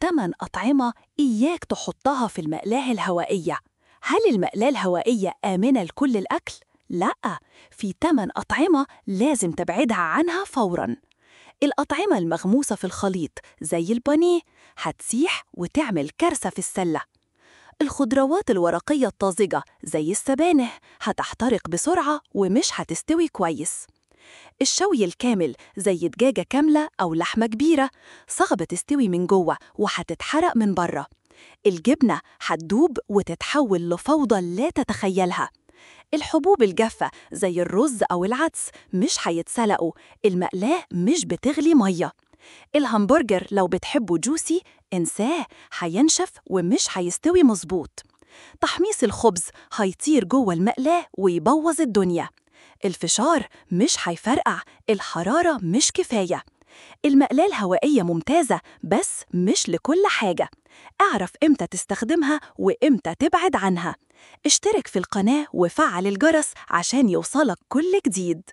8 أطعمة إياك تحطها في المقلاة الهوائية. هل المقلاة الهوائية آمنة لكل الأكل؟ لأ، في 8 أطعمة لازم تبعدها عنها فوراً. الأطعمة المغموسة في الخليط زي البانيه هتسيح وتعمل كارثة في السلة. الخضروات الورقية الطازجة زي السبانخ هتحترق بسرعة ومش هتستوي كويس. الشوي الكامل زي دجاجة كاملة أو لحمة كبيرة صعب تستوي من جوه وهتتحرق من بره. الجبنة هتدوب وتتحول لفوضى لا تتخيلها. الحبوب الجافة زي الرز أو العدس مش هيتسلقوا، المقلاة مش بتغلي مية. الهمبرجر لو بتحبه juicy انساه، هينشف ومش هيستوي مظبوط. تحميص الخبز هيطير جوه المقلاة ويبوظ الدنيا. الفشار مش هيفرقع، الحرارة مش كفاية. المقلاة الهوائية ممتازة بس مش لكل حاجة. اعرف إمتى تستخدمها وإمتى تبعد عنها. اشترك في القناة وفعل الجرس عشان يوصلك كل جديد.